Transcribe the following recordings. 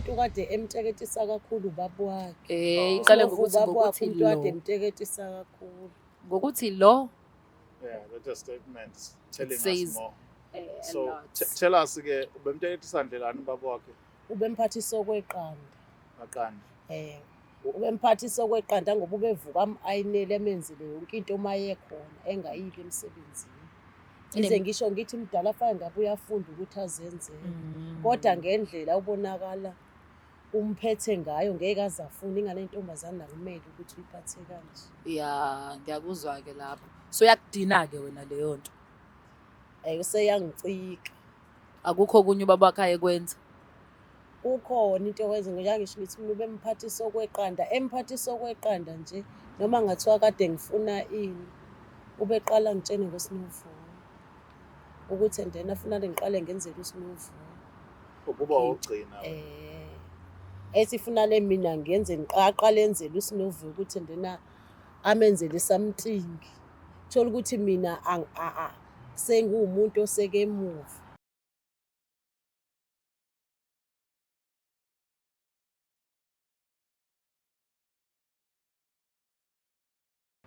Umuntu kade emteketisa kakhulu ubaba wakhe. Eh, iqale Usinovuyo ngokuthi ubaba wakhe ngokuthi umuntu kade lo. emteketisa kakhulu. Ngokuthi lo Yeah, that's a statement telling us says more. a So lot. tell us ke, ubemteketisa ndlelani ubaba wakhe? Ubemphathisa okweqanda. Maqanda. Eh, ubemphathisa okweqanda ngoba ubevuka am-ayinele, emenzele yonke into uma ekhona engayile emsebenzini. Ngize ngisho ngithi mdala fanele ngabe uyafunda ukuthi azenzele. Kodwa ngendlela ubonakala umphethe ngayo ngeke aze afune, ingane yentombazane akumele ukuthi uyiphathe kanje. Ya, ngiyakuzwa-ke lapho. So yakudina-ke wena leyo nto. Useyangicika. Akukho okunye ubaba wakhe ayekwenza? Kukhona into okwenza ngoba ngisho ngithi mina ubemphathisa okweqanda, emphathisa okweqanda nje noma ngathiwa kade ngifuna ini, ubeqala ngitshene ngoSinovuyo ukuthi and then afuna ngiqale ngenzele uSinovuyo. Ukuba wokugcina. Ethi funa le mina ngenze ngiqaqale enzele uSinovuyo ukuthi and then amenzele something. Thola ukuthi mina senguwumuntu osekemuva.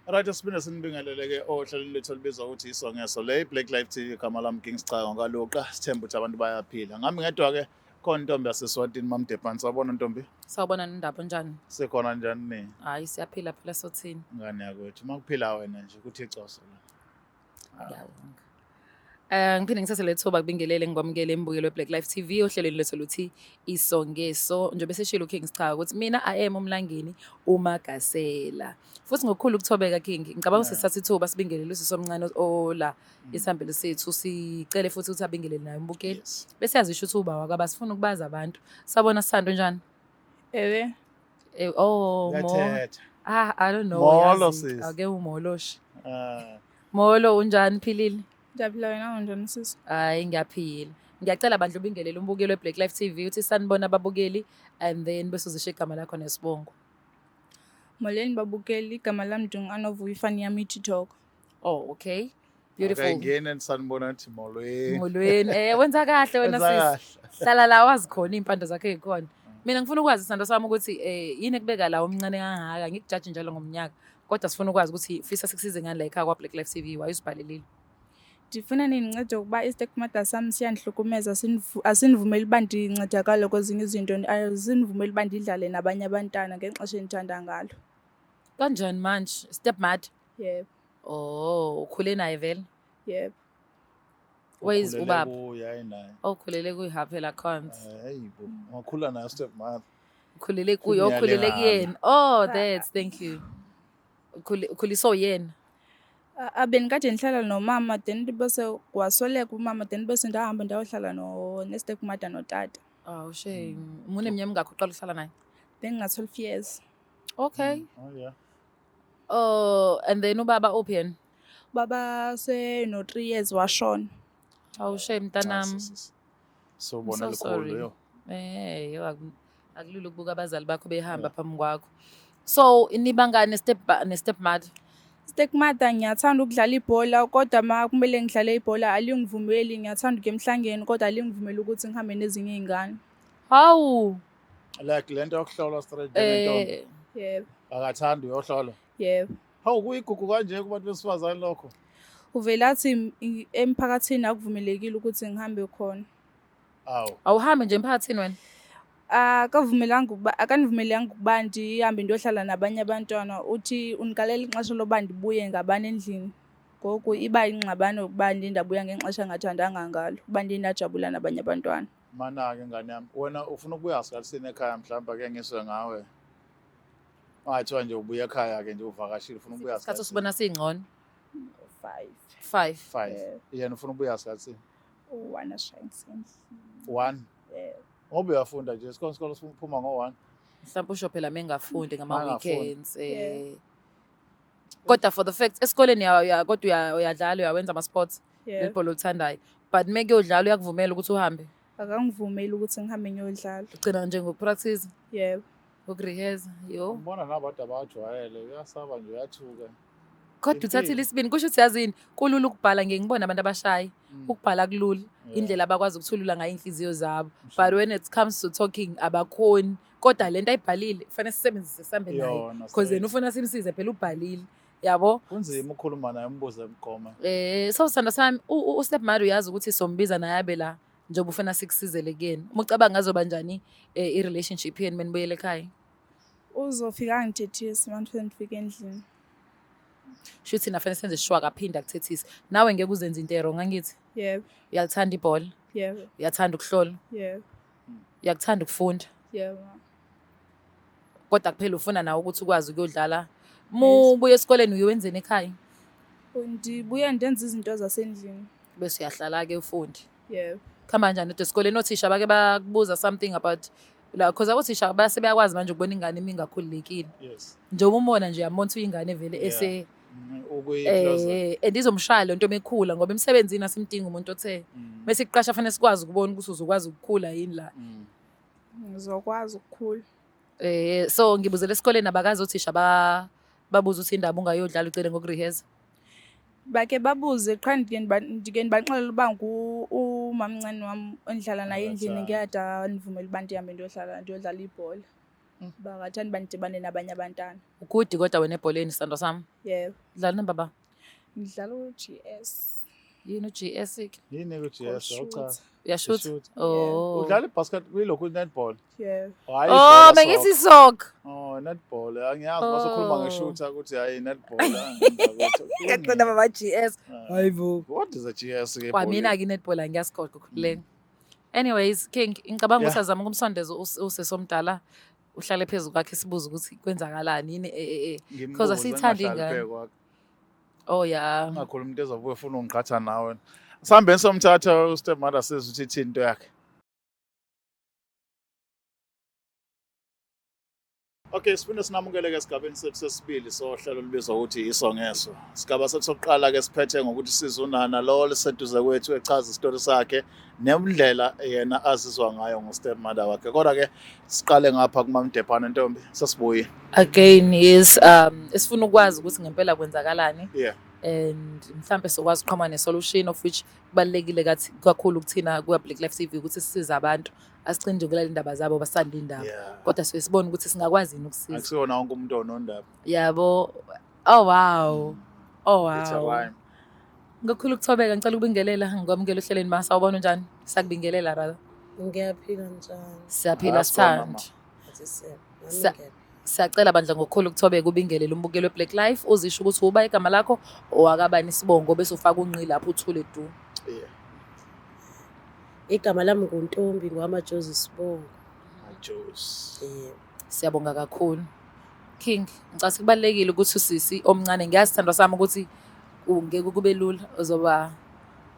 Right, siphinde sinibingelele ke ohlelweni lethu olubizwa ukuthi Iso Ngeso le Black Life TV. Igama lami King Sicayo kaLuqa. Sithemba ukuthi abantu bayaphila. Ngami ngedwa ke khona intombi yaseSwatini, Mamdebhani. Sawubona ntombi. Sawubona Ndaba, njani? Sikhona, njani ni? Hayi, siyaphila phela, sothini. Ngane yakwethu. Makuphila wena nje kuthi icoso la. Ngiyabonga. Ngiphinde ngithathe le thuba kubingelele, ngikwamukele embukelo we-Black Life TV ohlelweni lethu luthi Iso Ngeso. Njengoba eseshilo uKing Sichaka ukuthi mina I am uMlangeni uMagasela. Futhi ngokukhulu ukuthobeka King, ngicabanga ukuthi sithatha ithuba sibingelele usisi omncane ola isihambelo sethu, sicele futhi ukuthi abingelele naye umbukeli. Bese yazisho ukuthi uba wakwaba, sifuna ukubaza abantu. Sabona Sando, njani? Ewe. Oh, mo. Uyathetha. Ah, I don't know. Molo, yazi. sis. Ake umoloshi. Ah, Molo, unjani, philile? Ngiyaphila, wena unjani sisi? Hayi, ngiyaphila. Ngiyacela bandla ubingelele umbukeli we-Black Life TV, uthi sanibona ababukeli and then bese uzisho igama lakho nesibongo. Molweni babukeli, igama lami ndingu-Anovuyo, ifani yami ithi Thoko. Oh, okay. Beautiful. Okay, ngene sanibona thi molweni. Molweni. Wenza kahle wena Wenza sis. Hlala la wazi khona iy'mpande zakho ey'khona. Mina ngifuna ukwazi sithando sami ukuthi yini ekubeka la umncane kangaka, ngikujaji njalo ngomnyaka. Kodwa sifuna ukwazi ukuthi ufisa sikusize ngani la ekhaya kwa-Black Life TV, why usibhalelile? Ndifuna nindincede ukuba i-stepmother sami siyandihlukumeza, asinivumeli uba ndincedakale kwezinye izinto, asinivumeli uba ndidlale nabanye abantwana ngexesha endithanda ngalo. Kanjani manje? Stepmother? Yebo. Oh, ukhule naye vele? Yebo. Where is Ukhulele ubaba? kuye, hayi naye. Oh, ukhulele kuye, ha phela can't. Hayi bo, wakhula naye stepmother. Ukhulele kuye, ukhulele Ngiyalingana. kuyena. Oh, that's thank you. Ukhuliswa uyena. Bendikade ndihlala nomama, then bese wasweleka umama, then bese ndahamba ndayohlala ne-stepmother notata. Oh, shame. Muneminyaka emingakhi uqala ukuhlala naye? Benginga-12 years. Okay. Oh yeah. Oh, and then ubaba uphi yena? Baba seno-3 years washona. Oh, shame mntanami. So I'm bona so likhulu sorry. yo. Eh, yo akulula ukubuka abazali bakho behamba phambi kwakho. So, nibangani ne stepmother? Stepmother, ngiyathanda ukudlala ibhola kodwa ma kumele ngidlale ibhola alingivumeli, ngiyathanda ukuya emhlangeni kodwa alingivumeli ukuthi ngihambe nezinye iy'ngane. Hawu. Like lento yokuhlolwa straight njengentombi. Yebo. Akathandi uyohlolwa. Yebo. Hawu, kuyigugu kanje kubantu besifazane lokho. Uvele athi emphakathini akuvumelekile ukuthi ngihambe khona. Awu. Awuhambe nje emphakathini wena? Akavumelanga ukuba, akanivumelanga ukuba ndihambe ndiyohlala nabanye abantwana. Uthi undikalela ixesha loba ndibuye ngabani endlini. Ngoku iba ingxabano ukuba ndiye ndabuya ngexesha engathandanga ngalo, uba ndiye ndajabula nabanye abantwana. Mana-ke ngane yami, wena ufuna ukubuya sikhathi ekhaya mhlawumbe ake ngiswe ngawe. Ungathiwa nje ubuya ekhaya-ke nje uvakashile, ufuna ukubuya Isikhathi sikhathi osibona singcono. 5. 5. 5. Yena ufuna ukubuya sikhathi? 1 ashaya endlini. 1? Yebo. Ngoba uyafunda nje, isikole isikole siphuma ngo-1. Mhlawumbe usho phela mengafundi ngama Mangafundi. weekends. Kodwa for the fact esikoleni kodwa uyadlala, uyawenza ama sports, lebhola olithandayo. But mekuyodlala uyakuvumela ukuthi uhambe? Akangivumeli ukuthi ngihambe ngiyodlala. Ugcina nje ngokupractice? Yebo. Ngokurehearse, yo. Ubona nabantu abajwayele, uyasaba nje, uyathuka. Kodwa uthathile isibindi, kusho ukuthi yazini kulula ukubhala, ngeke ngibone abantu abashayi. Ukubhala kulula, indlela abakwazi ukuthulula ngayo inhliziyo zabo. But when it comes to talking abakhoni. Kodwa lento ayibhalile kufanele sisebenzise sihambe nayo. Yona, Because yena straight. ufuna simsize phela ubhalile. Yabo? Kunzima ukukhuluma naye umbuze mgoma. So sithando sami, u-step mother uyazi ukuthi sombiza naye abe la njengoba ufuna sikusizele kuyena. Uma ucabanga azoba njani i-relationship yenu menibuyele ekhaya? Uzofika angithethise uma ndifika endlini. Shuthi thina fanele senze sure akaphinda akuthethise. Nawe ngeke uzenze into e-wrong angithi? Yebo. Uyalithanda ibhola? Yebo. Uyathanda ukuhlola? Yebo. Uyakuthanda ukufunda? Yebo. Kodwa kuphela ufuna nawe ukuthi ukwazi ukuyodlala. Mubuye esikoleni uyowenzeni ekhaya? Ndibuye ndenze izinto zasendlini. Bese uyahlala-ke ufunde. Yebo. Kuhamba kanjani kodwa esikoleni othisha bake bakubuza something about la, cause othisha base beyakwazi manje ukubona ingane imi ingakhululekile. Yes. Njengoba umona nje uyambona ukuthi uyingane vele ese Ukuyi-close. And izomshaya lento mekhula ngoba emsebenzini asimdingi umuntu othe. Mase kuqasha fanele sikwazi ukubona ukuthi uzokwazi ukukhula yini la. Ngizokwazi ukukhula. So ngibuzele esikoleni abakazi othisha babuza ukuthi indaba ungayodlala ucele ngokurehearsa. Bake babuze qha ndike ndibaxelele uba umamncane wam endihlala naye endlini Akathandi. ngeke andivumele uba ndihambe ndiyodlala ibhola. Uba akathandi uba ndidibane nabanye abantwana. Ugudi kodwa wena ebholeni sithando sami. Yebo. Udlala namba ba? Ngidlala u-G S. Yini u-G S ke? Yini u-G S? Goal Awuchaza. shooter. Uyashoot? Shoot. Oh. Udlala i-basket kuyilokhu netball. Yebo. Hayi, Oh, ibhola bengithi soccer. soccer. Oh, netball. Angiyazi mase ukhuluma Oh. nge-shooter ukuthi hayi netball. Ngiyaqonda baba G S. Hayibo. What is a G S ke? Kwamina ke netball angiyazi kodwa. Anyways, King, ngicabanga ukuthi azama ukumsondeza usesomdala uhlale phezulu kwakhe sibuze ukuthi kwenzakalani yini Because asiyithandi ingane. Oh yeah. Ungakhuluma into ezobuye ufuna ungiqhatha nawe. Sihambeni somthatha u-step mother sizwe ukuthi ithini into yakhe. Okay, sifuna sinamukele ke esigabeni sethu sesibili sohlelo olubizwa ukuthi iso ngeso. Sigaba sethu sokuqala ke siphethe ngokuthi sizunana lo liseduze kwethu echaza isitori sakhe nendlela yena azizwa ngayo ngo-step mother wakhe. Kodwa ke siqale ngapha kuMamDephane ntombi, sesibuye. Again, yes, esifuna ukwazi ukuthi ngempela kwenzakalani. And mhlambe sokwazi ukuqhamuka ne-solution of which kubalulekile kakhulu kuthina ku Black Life TV ukuthi sisize abantu. Asigcini nje ukulalela indaba zabo basanda indaba. Kodwa siye sibone ukuthi singakwazi yini ukusiza. Akusiwona wonke umuntu onondaba. Yabo. Oh wow. Oh It's a wow. rhyme. Ngokukhulu ukuthobeka ngicela ukubingelela ngikwamukela ohlelweni ma sawubona unjani? Sakubingelela rather. Ngiyaphila njani? Siyaphila Ah, sibona, sithanda. mama. Athi siyabona, nami ngiyaphila. Siyacela bandla ngokukhulu ukuthobeka ubingelele umbukelo weBlack Life uzisho ukuthi uba igama lakho owakabani isibongo bese ufaka unqi lapho uthule du. Igama lami nguNtombi ngwamaJozi Sibongo. Majozi. Yebo. Siyabonga kakhulu. King, ngicela kubalekile ukuthi usisi omncane ngiyazi sithandwa sami ukuthi ngeke kube lula uzoba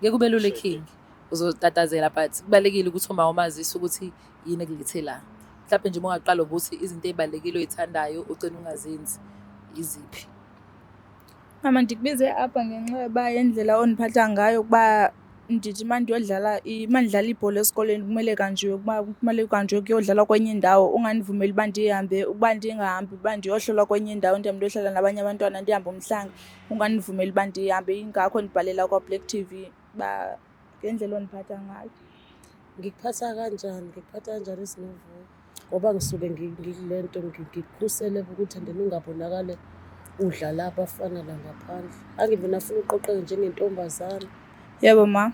ngeke kube lula Shake. King uzotatazela but kubalekile ukuthi uma umazisa ukuthi yini ekulethe la. Mhlawumbe nje uma ungaqala ukuthi izinto ezibalekile oyithandayo ugcina ungazenzi iziphi. Mama ndikubize apha ngenxa yoba yendlela ondiphatha ngayo ukuba ndithi uma ndiyodlala uma ndidlala ibhola esikolweni kumele kanjiwe, ukuba kumele kanjiwe kuyodlalwa kwenye indawo, ungandivumeli uba ndihambe, ukuba ndingahambi, uba ndiyohlolwa kwenye indawo, ndihambe ndiyohlala nabanye abantwana, ndihambe umhlanga, ungandivumeli uba ndihambe. Yingakho ndibhalela kwaBlack TV uba ngendlela ondiphatha ngayo. Ngikuphatha kanjani? Ngikuphatha kanjani Sinovuyo? Ngoba ngisuke ngikule nto, ngikukhusele ukuthi and then ungabonakali udlala abafana la ngaphandle. Angithi mina funa uqoqeke njengentombazane. Yebo ma.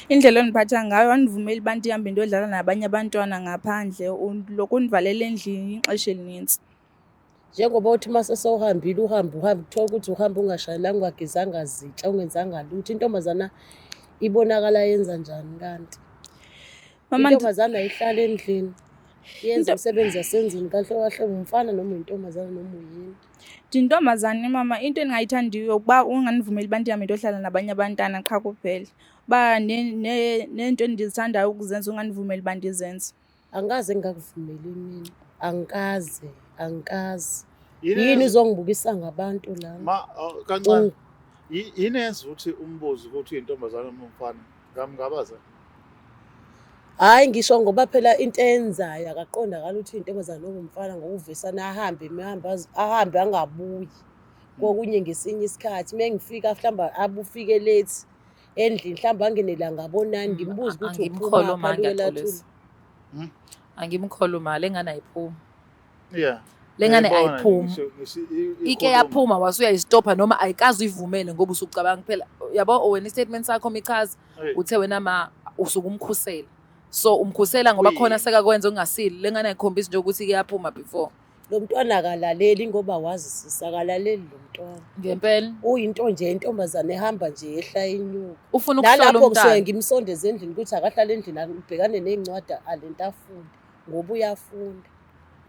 Indlela ondiphatha ngayo andivumeli uba ndihambe ndiyodlala nabanye abantwana ngaphandle, lokhu undivalela endlini ixesha elinintsi. Njengoba uthi uma sesewuhambile uhambe uhambe kuthiwa ukuthi uhambe ungashayelanga ungagezanga zitsha ungenzanga lutho. Intombazana ibonakala yenza njani kanti? Mama, Intombazana ayihlali endlini. Yenza umsebenzi yasendlini kahle kahle umfana noma uyintombazana noma uyini. Ndintombazane mama, into endingayithandiyo ukuba ungandivumeli uba ndihambe ndiyohlala nabanye abantwana qha kuphela. Uba neento endizithandayo ukuzenza ungandivumeli uba ndizenze. Angikaze ngingakuvumeli mina. Angikaze, angikaze. Yini Yini uzongibukisa ngabantu la? Ma, oh, kancane. Yini yenza ukuthi umbuze ukuthi uyintombazane noma umfana? Ngamngabaza. Hhayi ngisho ngoba phela into eyenzayo akaqondakali ukuthi uyintombazane noma umfana ngokuvesana ahambe ahambe ahambe angabuyi. Kokunye ngesinye isikhathi uma ngifika mhlawumbe abufike late endlini, mhlawumbe angene la ngabonani, ngimbuze ukuthi Angimkholwa uphuma uma phi, alukela ngiyaxolisa. athule. Angimkholwa uma le ngane ayiphumi. Le ngane Ngiyayibona nje, ayiphumi. ngisho Ike ikhuluma. yaphuma wase uyayistopha noma ayikaze uyivumele ngoba usucabanga phela, yabo, wena i-statement sakho michaza Hey. uthe wena ma usuke umkhusela, so umkhusela ngoba khona Kuyini? sekakwenza okungasile. Le ngane ayikhombisi nje ukuthi ike yaphuma before. Lo mntwana akalaleli ngoba wazi sisi, akalaleli lo mntwana. Ngempela. Uyinto nje intombazane ehamba nje yehla inyuka. Ufuna ukuhlola Nalapho ngisuke umntwana. ngimsondeze endlini ukuthi akahlale endlini abhekane ney'ncwadi alento afunde ngoba uyafunda.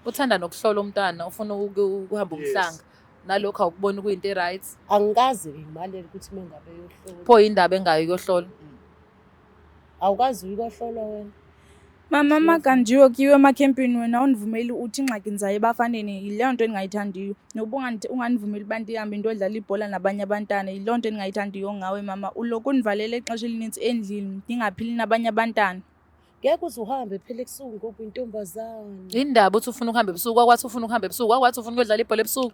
Uthanda nokuhlola umntwana, ufuna ukuhamba umhlanga. Nalokho awukuboni kuyinto e-right? Angikaze ngimalele ukuthi uma ngabe eyohlola. Pho indaba engayo kuyohlola? Awukazi uyohlolwa wena? Mama, makanjiwe kuyiwe emakhempini wena awundivumeli, uthi ingxaki ndizayo ebafaneni. Yileyo nto endingayithandiyo. Nokuba ungandivumeli uba ndihambe ndiyodlala ibhola nabanye abantwana, yiloo nto endingayithandiyo ngawe mama. Uloku undivalele ixesha elinintsi endlini ndingaphili nabanye abantwana. Ngeke uze uhambe phela ebusuku ngoba uyintombazane. Indaba uthi ufuna ukuhamba ebusuku, kwakwathi ufuna ukuhamba ebusuku, kwakwathi ufuna ukuyodlala ibhola ebusuku.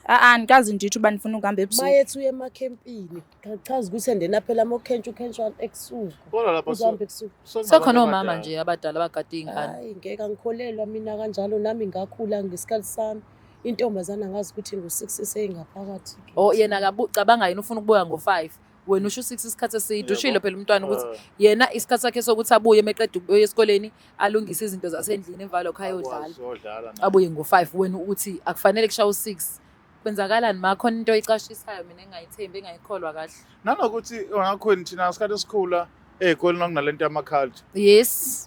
A-a, andikaze nditsho uba ndifuna ukuhamba ebusuku. Mayethi uye emakhempini, chaza ukuthi endena phela uma ukhentshwa ukhentshwa ebusuku. Kodwa lapha Uzohamba ebusuku. Sekhona omama nje abadala abagada iy'ngane. Hayi, ngeke, angikholelwa mina kanjalo, nami ngakhula ngesikhathi sami. Intombazane angazi ukuthi ngo-6 seyingaphakathi. Oh, yena cabanga yena ufuna ukubuya ngo-5. Wena usho u-6 isikhathi eside. Ushilo phela umntwana ukuthi yena isikhathi sakhe sokuthi abuye meqeda ukuya esikoleni alungise izinto zasendlini emva lokho ayodlala. Abuye ngo-5, wena uthi akufanele kushaye u-6. Kwenzakalani ma khona into oyicashisayo mina engayithembi, engayikholwa kahle? Nanokuthi ngakhona thina isikhathi esikhula ey'koleni kwakunalento yama-culture.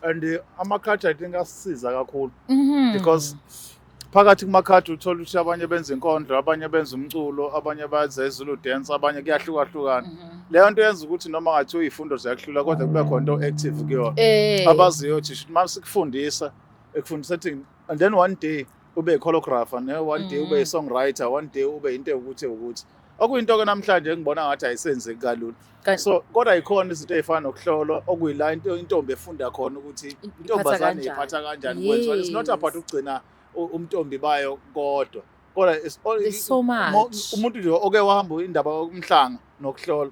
And ama-culture I think asisiza kakhulu. Because phakathi kuma-culture uthola ukuthi abanye benza inkondlo, abanye benza umculo, abanye benza iZulu dance, abanye kuyahlukahlukana. Leyo nto yenza ukuthi noma ngathiwa iy'fundo ziyakuhlula kodwa kube khona into active kuyona. Abaziyo othisha uma sikufundisa, ekufundisa ethi and then one day ube yi-choreographer, ne one day ube yi-songwriter, one day ube into ewukuthi ewukuthi. Okuyinto-ke namhlanje engibona ngathi ayisenzeki kalula. So kodwa yikhona izinto ey'fana nokuhlolwa okuyila into intombi efunda khona ukuthi intombazane kanjani. iphatha kanjani, kwenziwa. It's not about ukugcina umntombi bayo kodwa. Kodwa it's all, There's so much. Umuntu nje oke wahamba indaba yokumhlanga nokuhlola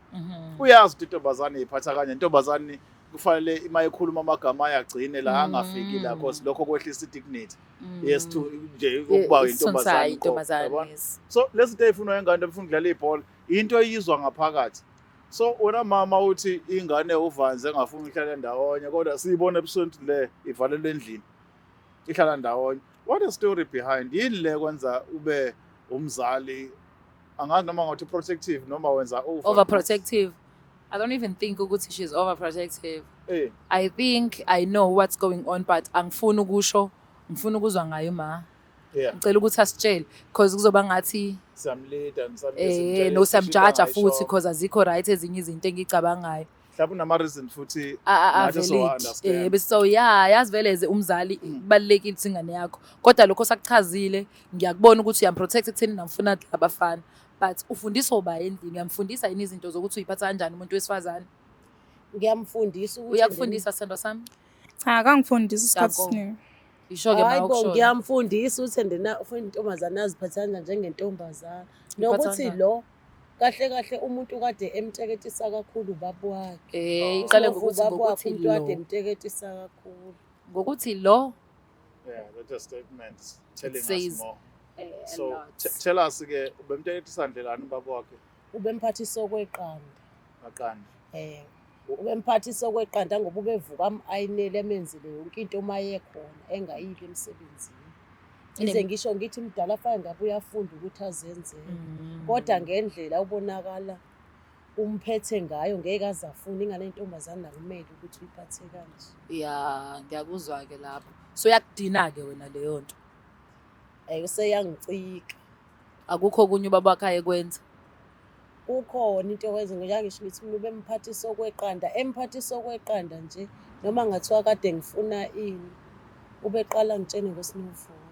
uyazi ukuthi intombazane iphatha kanjani. Intombazane kufanele uma ekhuluma amagama ayagcine la, angafiki la, cause lokho kwehlisa i-dignity yesithu nje ukuba intombazane Intombazane. yabona? So lezi zinto ey'funwa ingane efuna ukudlala ibhola, into eyizwa ngaphakathi. So wena mama uthi ingane uvanze engafuni ukuhlala ndawonye, kodwa siyibona ebusweni ukuthi le ivalelwe endlini ihlala ndawonye. What is story behind? Yini le kwenza ube umzali, angazi noma ngathi protective noma wenza over? Overprotective. I don't even think ukuthi she's overprotective. I think I know what's going on, but angifuni ukusho, ngifuna ukuzwa ngayo ma. Ngicela ukuthi asitshele because kuzoba ngathi Siyamleada. No, siyamjaja futhi because azikho right ezinye izinto engicabangayo. Mhlawumbe unama reason futhi nathi Valid. sizo-understand. Bese so yeah, yazi vele ze umzali kubalulekile ukuthi ingane yakho. Kodwa lokho sakuchazile, ngiyakubona ukuthi uyamprotect ekutheni namfuna abafana. But ufundiswa uba endlini, uyamfundisa yini izinto zokuthi uyiphatha kanjani umuntu wesifazane? Ngiyamfundisa ukuthi Uyakufundisa, sithandwa sami? Cha, akangifundisi isikhathi Danko. esiningi. Isho-ke ma Hayi bo, ukushoyo. ngiyamfundisa ukuthi endena ufuna intombazane aziphathe kanjani njengentombazane. Iphatha Nokuthi kanjani? lo kahle kahle umuntu kade emteketisa kakhulu ubaba wakhe. Iqale ngokuthi Ubaba wakhe ngokuthi umuntu kade lo. emteketisa kakhulu. Ngokuthi lo. Yeah, that's a statement telling us Says more. a So lot. tell us ke, ubemteketisa ndlelani ubaba wakhe? Ubemphathisa okweqanda. Aqanda. Ubemphathisa okweqanda ngoba ubevuka am-ayinele emenzele yonke into uma ekhona engayile emsebenzini. Ngize ngisho ngithi mdala fanele ngabe uyafunda ukuthi azenzele. Kodwa ngendlela ubonakala umphethe ngayo ngeke aze afune, ingane yentombazane akumele ukuthi uyiphathe kanje. Ya, ngiyakuzwa-ke lapho. So yakudina-ke wena leyo nto. Useyangicika. Akukho okunye ubaba wakhe ayekwenza? Kukhona into okwenza njengoba ngisho ngithi mina ubemphathisa okweqanda, emphathisa okweqanda nje noma ngathiwa kade ngifuna ini, ubeqala ngitshene ngoSinovuyo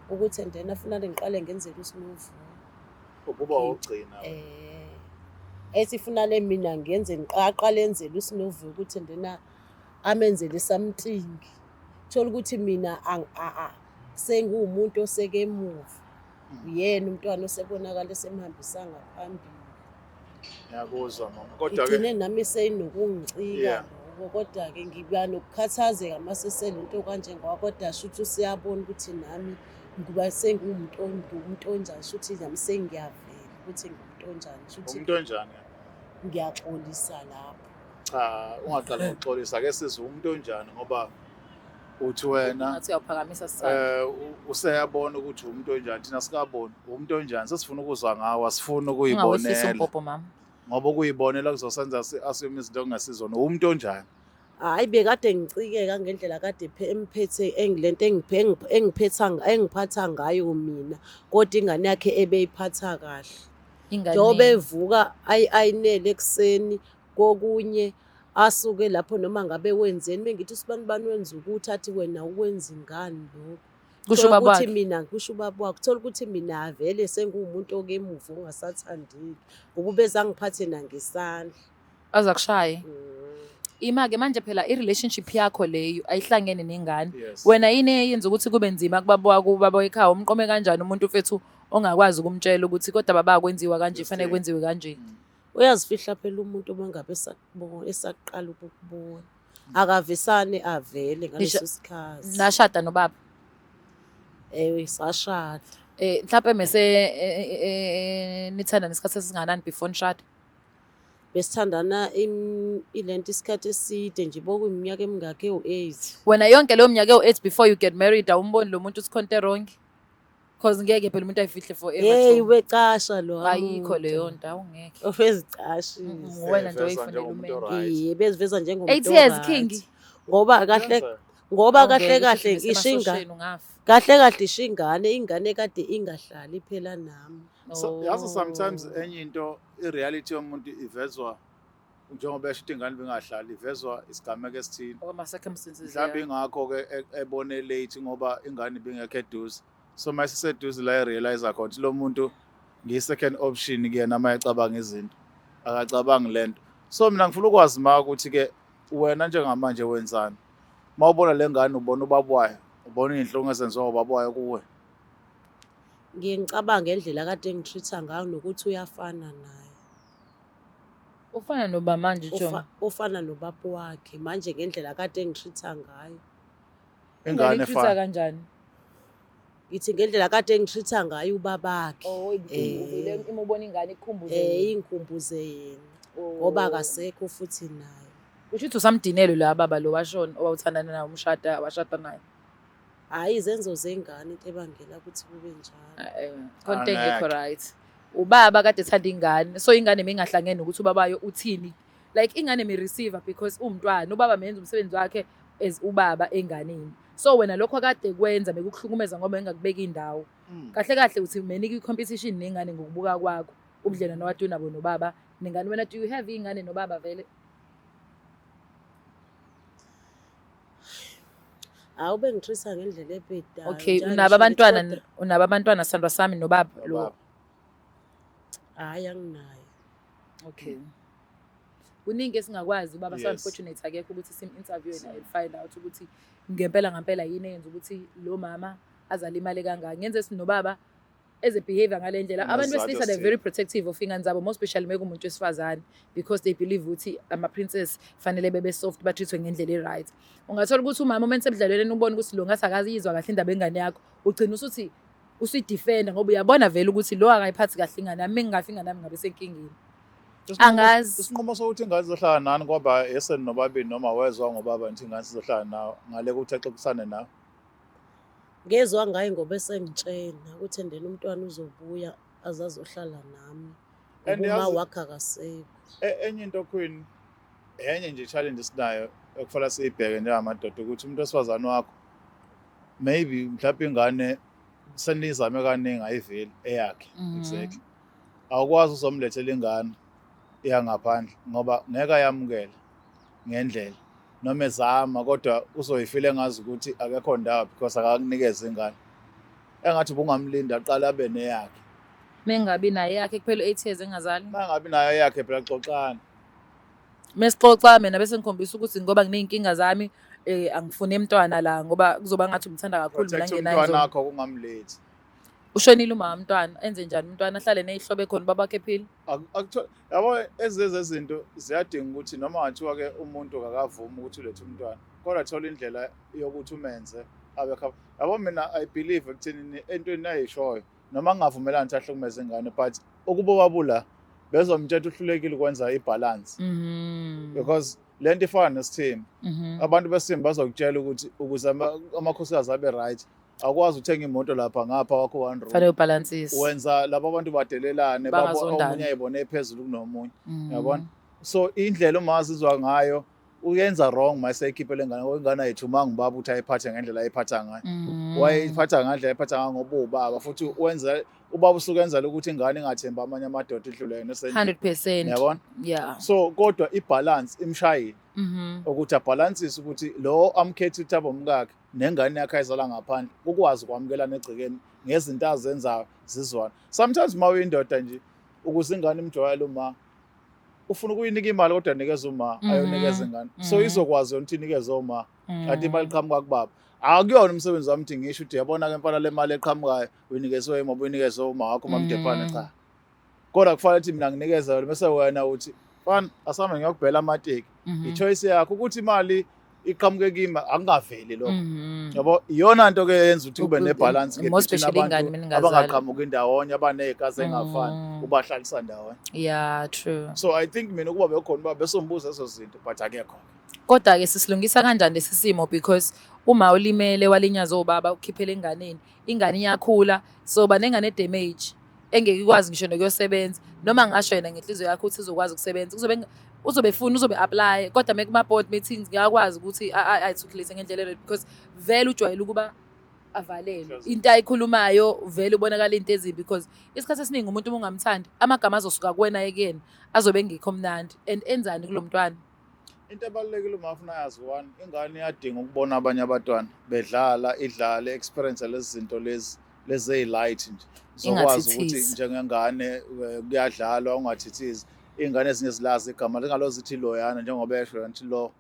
ukuthi and then afuna ngiqale ngenzele uSinovuyo. Ukuba wokugcina. Ethi funa le mina ngenze ngiqaqale enzele uSinovuyo ukuthi and then amenzele something. Thola ukuthi mina senguwumuntu oseke emuva. Uyena umntwana osebonakala esemhambisa ngaphambili. Ngiyakuzwa mama. Kodwa ke Igcine nami seyinokungicika lokho, kodwa-ke ngiba nokukhathazeka uma seselento kanje ngoba kodwa shuthi useyabona ukuthi nami ngiba sengiwumuntu ngiwumuntu onjani, shuthi nami sengiyavela ukuthi ngiwumuntu onjani, shuthi umuntu onjani? Ngiyaxolisa lapho. Cha, ungaqali ngokuxolisa, ake sizwe umuntu onjani ngoba uthi wena Ngathi uyawuphakamisa sisana. Useyabona ukuthi umuntu onjani, thina sikaboni umuntu onjani, sesifuna ukuzwa ngawo, asifuni Ungawehlisi ukuyibonela umbhobho mama. Ngoba ukuyibonela kuzosenza assume izinto okungesizona. Umuntu onjani? Hhayi, bekade ngicikeka ngendlela kade emphethe lento engiphatha ngayo mina, kodwa ingane yakhe ebeyiphatha kahle. Ingane. Njengoba evuka ayinele ekuseni kokunye asuke lapho noma ngabe wenzeni, mengithi usibani bani wenza ukuthi athi wena uwenza ingane lokho. Kusho Thola ubaba ukuthi wakhe. Mina kusho ubaba wakhe, thola ukuthi mina vele senguwumuntu okemuva ongasathandeki ngoba ubezangiphathe nangesandla. Aza kushaye. Ima-ke manje phela i-relationship yakho leyo ayihlangene nengane. Yes. Wena yini eyenza ukuthi kube nzima kubaba wakho, ubaba wekhaya umqome kanjani umuntu mfethu ongakwazi ukumtshela ukuthi kodwa baba kwenziwa kanje, Yes, fanele yeah. kwenziwe kanje. Uyazifihla phela umuntu uma ngabe esaqala ukukubona. Akavisane avele ngaleso sikhathi. Nashada nobaba? Ewe, sashada. Mhlawumbe mese nithanda nesikhathi esingakanani before nishada? Besithandana ilento isikhathi eside nje, bokuyiminyaka emingakhi, ewu-8. Wena yonke leyo minyaka ewu-8 before you get married awumboni lo muntu uthi khona into wrong? Because ngeke phela umuntu ayifihle forever. Hey, Chomi. ubecasha lo Ayikho muntu. leyo nto, awungeke. Ubezicashisa. Wena nje Eziveza oyifunela njengomuntu umendo. o-right. Iye, beziveza njengomuntu 8 years, o-right. King. Ngoba kahle, Yenza. ngoba kahle Awungeke kahle usho isho inga- nasemasosheni ungafa. kahle kahle isho ingane, ingane kade ingahlali phela nami. So, yazi sometimes Oh. enye into i-reality yomuntu ivezwa njengoba esho ukuthi ingane bingahlali, ivezwa isigameko esithile. Ama circumstances. Mhlawumbe Yeah. ingakho-ke ebone late ngoba ingane ibingekho eduze. So uma isiseduze la e-realize khona ukuthi lo muntu ngiyi-second option kuyena uma ecabanga izinto. Akacabangi le nto. So mina ngifuna ukwazi ma ukuthi-ke wena njengamanje wenzani? Uma ubona le ngane ubona ubaba wayo, ubona iy'nhlungu ezenziwa ubaba wayo kuwe. Ngiye ngicabange ngendlela kade engitreat-a ngayo nokuthi uyafana naye. Ufana noba manje, Chomi? Ufana nobaba wakhe manje ngendlela kade engitreat-a ngayo. Ingane Ingane efana. kanjani? Ngithi ngendlela kade engitreat-a ngayo ubabakhe. Oh, uvele uma ubona ingane ikukhumbuze yena. Ingikhumbuze yena. Oh. Ngoba akasekho futhi naye. Kusho ukuthi usamdinelo la baba lo washona owawuthandana naye, umshada, washada naye. Hhayi, izenzo zengane into ebangela ukuthi kube njalo. Khona into engekho Angeke. right. Ubaba kade ethanda ingane, so ingane mingahlangene ukuthi ubabayo uthini. Like ingane mi receiver because umntwana, ubaba menza umsebenzi wakhe as ubaba enganeni. So wena lokho kade kwenza bekukuhlukumeza ngoba engakubeki indawo. Kahle kahle uthi menika i-competition nengane ngokubuka kwakho, ubudlelwano wakade unabo nobaba nengane. Wena do you have ingane nobaba vele? Hawu, bengitreat-a ngendlela ebhedayo. Okay, Njalo unabo ngisho ngithi abantwana, kodwa unabo abantwana sithandwa sami nobaba lo? Nobaba. Hhayi, anginayo. Okay. Kuningi esingakwazi ubaba, so Yes. unfortunate akekho ukuthi sim-interview naye and find out ukuthi ngempela ngampela yini eyenza ukuthi lo mama azalimale kangaka. Ngenze sinobaba eze behavior ngale ndlela. Abantu Unezizathu besilisa they're esithile. very protective of ingane zabo, more especially mekumuntu wesifazane, because they believe ukuthi ama-princess fanele bebe soft, ba-treat-we ngendlela e-right. Ungathola ukuthi umama uma nisebudlelwaneni ubone ukuthi lo ngathi akaziyizwa kahle indaba yengane yakho, ugcina usuthi usuyidefenda ngoba uyabona vele ukuthi lo akayiphathi kahle ingane yami, mengingafi ingane yami ngabe senkingeni. Angazi. Isinqumo sokuthi ingane izohlala nani kwaba eseni nobabili noma wezwa ngobaba ngithi ingane sizohlala nawe ngale kuthi axoxisane nawe? Ngezwa ngaye ngoba esengitshena ukuthi endena umntwana uzobuya azazohlala nami. And Ngoba uma yazi- wakhe akasekho. Enye into Queen, enye nje challenge esinayo ekufanele siyibheke njengamadoda ukuthi umuntu wesifazane wakho maybe mhlawumbe ingane senizame kaningi ayiveli eyakhe. Exactly. Awukwazi uzomlethela ingane eyangaphandle ngoba ngeke ayamukele ngendlela noma ezama, kodwa uzoyifila engazi ukuthi akekho ndawo because akakunikeza ingane. Engathi ubungamlinda aqale abe neyakhe. Mengabi naye yakhe kuphela 8 years engazali. Mangabi nayo yakhe phela xoxana. Mesixoxa mina bese ngikhombisa ukuthi ngoba ngineyinkinga zami, angifuni emntwana la ngoba kuzoba ngathi umthanda kakhulu mina Protect ngenayo umntwana ngizoba. wakho kungamlethi. Ushonile umama mntwana, enze njani umntwana ahlale ney'hlobo ekhona ubabakhe ephila? Yabo, ezinye zezinto ziyadinga ukuthi noma ngathiwa-ke umuntu akavumi ukuthi ulethe umntwana, kodwa thola indlela yokuthi umenze abe yabo, mina I believe ekuthenini entweni ayishoyo, noma ngingavumelani ukuthi ahlukumeze ingane, but ukuba wabula bezomtshela uhlulekile ukwenza i-balance, because lento ifana nesithembu. Abantu besithembu bazokutshela ukuthi ukuze amakhosikazi abe right, akwazi ukuthenga imoto lapha ngapha wakho one room. Fanele ubhalansise. Wenza laba abantu badelelane, babo Bangazondani. omunye ayibone phezulu kunomunye, yabona? So indlela uma azizwa ngayo uyenza wrong mase ekhiphe lengane, ngoba ingane ayithumanga ubaba ukuthi ayiphathe ngendlela ayiphatha ngayo. Wayiphatha ngendlela ayiphatha ngayo ngoba uwubaba, futhi wenza ubaba usuke enzela ukuthi ingane ingathembi amanye amadoda idlule yena esendlini. 100%. Yabona? So kodwa i-balance imshayile, ukuthi abhalansise ukuthi lo amkhethe ukuthi abe umkakhe nengane yakhe ayizala ngaphandle, ukwazi ukwamukelana egcekeni ngezinto azenzayo zizwana. Sometimes uma uyindoda nje, ukuze ingane imjwayele uma ufuna ukuyinika imali, kodwa nikeza uma ayonikeza ingane, so izokwazi yona ukuthi inikeze oma, kanti imali iqhamuka kubaba. Akuyona umsebenzi wami ukuthi ngisho ukuthi yabona-ke mfana, le mali eqhamukayo uyinikezwe ima, uyinikeze uma wakho mamdepane. Cha, kodwa kufanele ukuthi mina nginikeze wena, bese wena uthi, "Mfana, asambe ngiyokubhela amateki." I-choice yakho ukuthi imali iqhamuke kimi, akungaveli lokho. Yabo, iyona nto ke yenza ukuthi kube ne-balance ke More between especially ingane abantu mina ingazali. abangaqhamuki ndawonye, abaney'gazi ey'ngafani, ubahlalisa ndawonye. Yeah, true. So I think mina ukuba bekhona uba besombuza ezo zinto, but akekho. Kodwa-ke sisilungisa kanjani lesi simo? Because uma ulimele walinyazwa ubaba, ukhiphele enganeni, ingane iyakhula, so ba nengane e-damage engeke ikwazi ngisho nokuyosebenza. Noma ngasho yena ngenhliziyo yakhe ukuthi izokwazi ukusebenza, kuzobe uzobe efuna, uzobe apply, kodwa kuma-board meetings ngiyakwazi ukuthi ayi-articulate ngendlela e-right, because vele ujwayele ukuba avalelwe. Into ayikhulumayo vele ubonakala into ezimbi, because isikhathi esiningi umuntu uma ungamthandi, amagama azosuka kuwena ekuyena azobe engekho mnandi, and enzani kulo mntwana? Into ebalulekile uma ufuna yazi, one, ingane iyadinga ukubona abanye abantwana bedlala, idlale, experience lezi zinto lezi eyi-light nje zokwazi ukuthi Ingathithizi. njengengane kuyadlalwa, ungathithizi. Iy'ngane ezinye zilazi igama lingalo, zithi loyana, njengoba esho yona ukuthi lo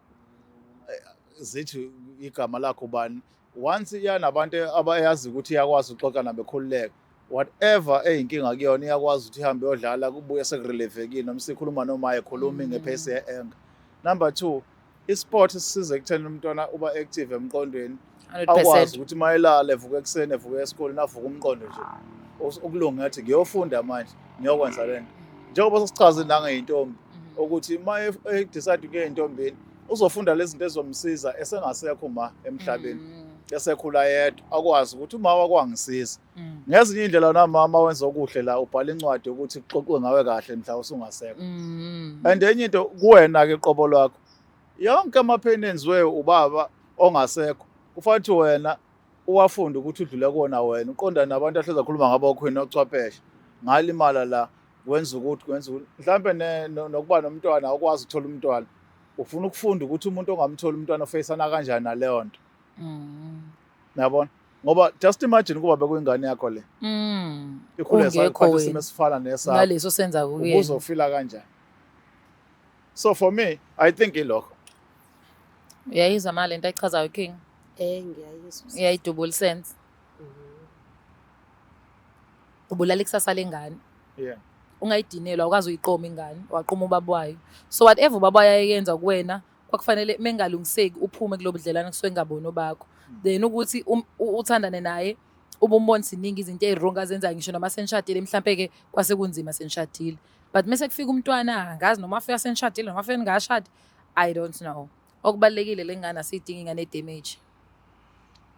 zithi igama lakho ubani. Once iyanabantu abayazi ukuthi iyakwazi ukuxoxa nabo ekhululeka, whatever eyinkinga kuyona iyakwazi ukuthi ihambe iyodlala, kubuye sekurelevekile, noma sikhuluma noma ekhulumi nge-pace ye-anger. Number two, i-sport sisiza ekutheni umntwana uba active emqondweni, 100%. akwazi ukuthi uma elala, evuka ekuseni, evuka esikoleni, avuka umqondo nje ukulunga, ngathi ngiyofunda manje, ngiyokwenza lento, njengoba sesichaze nangeyintombi ukuthi uma e-decide ukuya ey'ntombini, uzofunda lezi zinto ezomsiza esengasekho ma emhlabeni, esekhula yedwa, akwazi ukuthi uma wakwangisiza ngezinye iy'ndlela. Namama wenza okuhle la, ubhala incwadi yokuthi kuxoxwe ngawe kahle mhla usungasekho. And enye into kuwena-ke qobo lwakho, yonke amapheni enziwe ubaba ongasekho, kufanele ukuthi wena uwafunde ukuthi udlule kuwona, wena uqonda nabantu ahlezi akhuluma ngabo okhwini ochwepheshe, ngalimala la, kwenza ukuthi kwenza ukuthi mhlampe nokuba nomntwana, awukwazi ukuthola umntwana, ufuna ukufunda ukuthi umuntu ongamtholi umntwana ofeyisana kanjani naleyo nto. Yabona, ngoba just imagine kuba bekuyingane yakho le ikhule Ungekho sakhona wena. isimo esifana nesakho, Naleso senza kuyena. ubuzofila kanjani? So for me, I think ilokho. Uyayizwa ma lento ayichazayo, King? Ngiyayizwa. Uyayidubula sense. Ubulala ikusasa lengane. Ungayidinelwa, awukazi uyiqoma ingane, waqoma ubaba wayo. So whatever ubaba wayo ayenza kuwena, kwakufanele mengalungiseki uphume kulobo budlelwane, kusuke ngaboni obakho. Then ukuthi uthandane naye, ube umbona ziningi izinto ey-wrong azenzayo, ngisho noma senishadile, mhlampe-ke kwase kunzima senishadile. But mase kufika umntwana, angazi noma afika senishadile noma afika ningashadi, I don't know. Okubalulekile, le ngane asiyidingi ingane e-damage.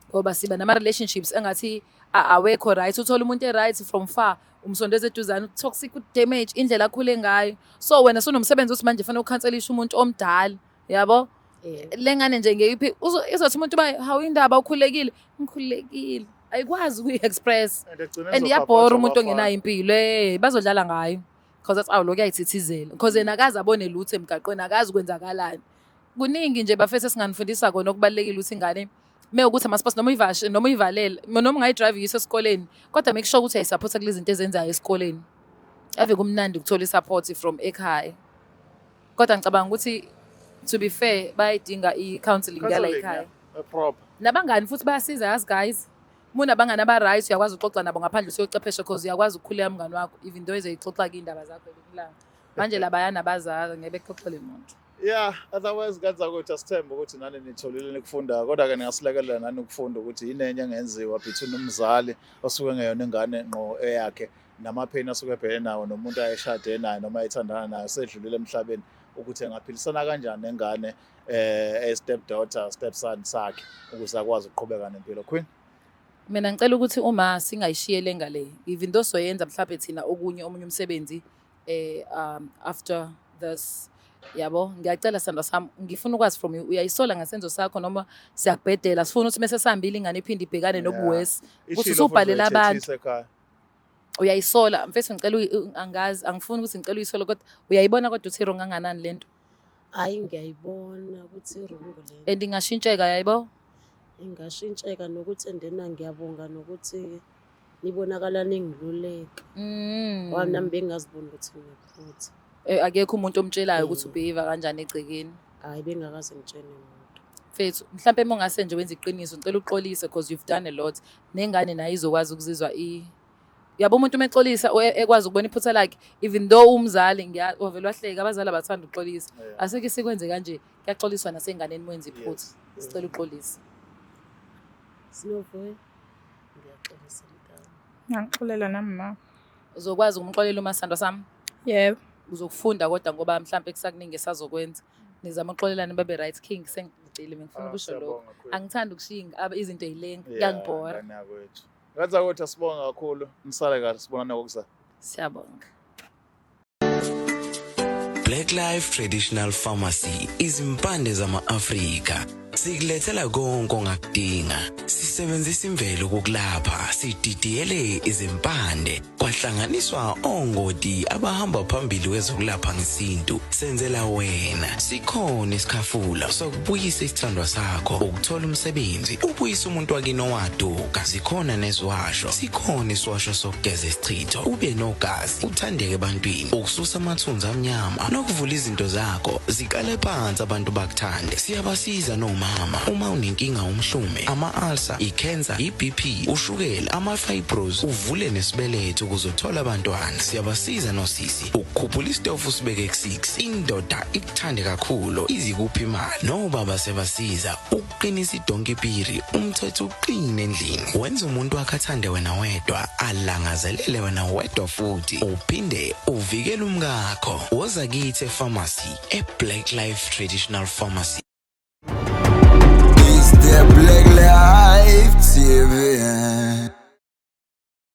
Ngoba siba nama-relationships engathi awekho right. Uthola umuntu e-right from far, umsondeza eduzane, toxic, damage indlela akhule ngayo. So wena sunomsebenzi ukuthi manje fanele ukhanselishe umuntu omdala, yabo? Le ngane nje ngeyiphi izothi umuntu ba hawu, indaba ukhululekile, ngikhululekile. Ayikwazi ukuyi-express. And egcine And iyabhora umuntu izophaphasha. ongenayo impilo, bazodlala ngayo. Because athi awu, lokhu uyayithithizela. Because yena akaze abone lutho emgaqweni, akazi kwenzakalani. Kuningi nje bafethu esinganifundisa kona. Okubalulekile ukuthi ingane mewukuthi ama-sports, noma uyivashe, noma uyivalele, noma ungayi-drive uyise esikoleni, kodwa make sure ukuthi uyayi-support-a kulezi zinto ezenzayo esikoleni. Ave kumnandi ukuthola i-support from ekhaya. Kodwa ngicabanga ukuthi, to be fair, bayayidinga i-counselling yala Counselling, ekhaya. yeah, proper. Nabangani futhi bayasiza, yazi guys. Uma unabangani aba-right uyakwazi ukuxoxa nabo ngaphandle usuyocephesha, cause uyakwazi ukukhuleka mngani wakho even though ezoyixoxa-ke iy'ndaba zakho elinye ilanga. Manje labayana abazazi, ngeke bexoxele muntu. Yeah, otherwise kanza ukuthi asithembe ukuthi nani nitholile nikufundayo, kodwa-ke ningasilekelela nani ukufunda ukuthi yini enye engenziwa between umzali osuke engeyona ingane ngqo eyakhe namapheni asuke ebhekene nawo nomuntu ayeshade naye noma ethandana naye osedlulile emhlabeni, ukuthi engaphilisana kanjani nengane eyi-step daughter, step son sakhe ukuze akwazi ukuqhubeka nempilo. Queen? Mina ngicela ukuthi uma singayishiyele ngale, even though soyenza mhlawumbe thina okunye omunye umsebenzi after this, yabo. Ngiyacela sandwa sami, ngifuna ukwazi from you, uyayisola ngesenzo sakho noma siyakubhedela? Sifuna ukuthi mase sihambile ingane iphinde ibhekane nobuwesi ukuthi Ishilo. Usubhalela Futhi abantu. uzoyithethisa ekhaya. Uyayisola mfethu? Ngicela angazi, angifuni ukuthi ngicela uyisole, kodwa uyayibona kodwa uthi wrong kanganani lento? Hhayi, ngiyayibona ukuthi i-wrong le. And ingashintsheka, yayibo? Ingashintsheka nokuthi endena ngiyabonga nokuthi nibonakala ningiluleka. Ngoba nami bengingaziboni ukuthi nginephutha. Akekho umuntu omtshelayo ukuthi ubehave kanjani egcekeni? Hhayi, bengingakaze ngitshene muntu. Mfethu, mhlampe uma ungase nje wenze iqiniso, ngicela uxolise because you've done a lot, nengane nayo izokwazi ukuzizwa yabo, umuntu uma exolisa ekwazi ukubona iphutha lakhe, even though umzali wavele wahleka, abazali abathanda ukuxolisa. Asike sikwenze kanje, kuyaxoliswa nasenganeni mwenza iphutha. Sicela uxolise. Sinovoya, ngiyaxolisa mntana. Ngiyaxolela nami, ma. Uzokwazi ukumxolela umasandwa sami? Yebo. Uzokufunda kodwa, ngoba mhlampe kusakuningi esazokwenza, nizama ukuxolelana babe right. King, sengicile, ngifuna Ah, ukusho lokho. Siyabonga, Queen. Angithandi ukushiya izinto ey'lenga, Yeah, kuyangibhora. ngane yakwethu. Ngathi ukuthi asibonga kakhulu. Nisale kahle, sibonane ngokuzayo. Siyabonga. Black Life Traditional Pharmacy, izimpande zama-Afrika. Sikulethela konke ongakudinga. Sisebenzisa imvelo ukukulapha, sididiyele izimpande, kwahlanganiswa ongoti abahamba phambili kwezokulapha ngesintu. Senzela wena. Sikhona isikhafula sokubuyisa isithandwa sakho, ukuthola umsebenzi, ubuyisa umuntu wakini owaduka. Zikhona neziwasho. Sikhona isiwasho sokugeza isichitho, ube nogazi, uthandeke ebantwini, ukususa amathunzi amnyama nokuvula izinto zakho ziqale phansi abantu bakuthande. Siyabasiza nomama uma unenkinga, umhlume, ama-ulcer, i-cancer, i-BP, ushukela, ama-fibros, uvule nesibeletho ukuze uthole abantwana. Siyabasiza nosisi ukukhuphula isitofu usibeke ku-6, indoda ikuthande kakhulu, izikuphi imali. Nobaba sebasiza ukuqinisa idonkipiri, umthetho uqine endlini, wenza umuntu wakhe athande wena wedwa, alangazelele wena wedwa, futhi uphinde uvikele umkakho. Woza kithi epharmacy, e-Black Life Traditional Pharmacy. It's the Black Life TV.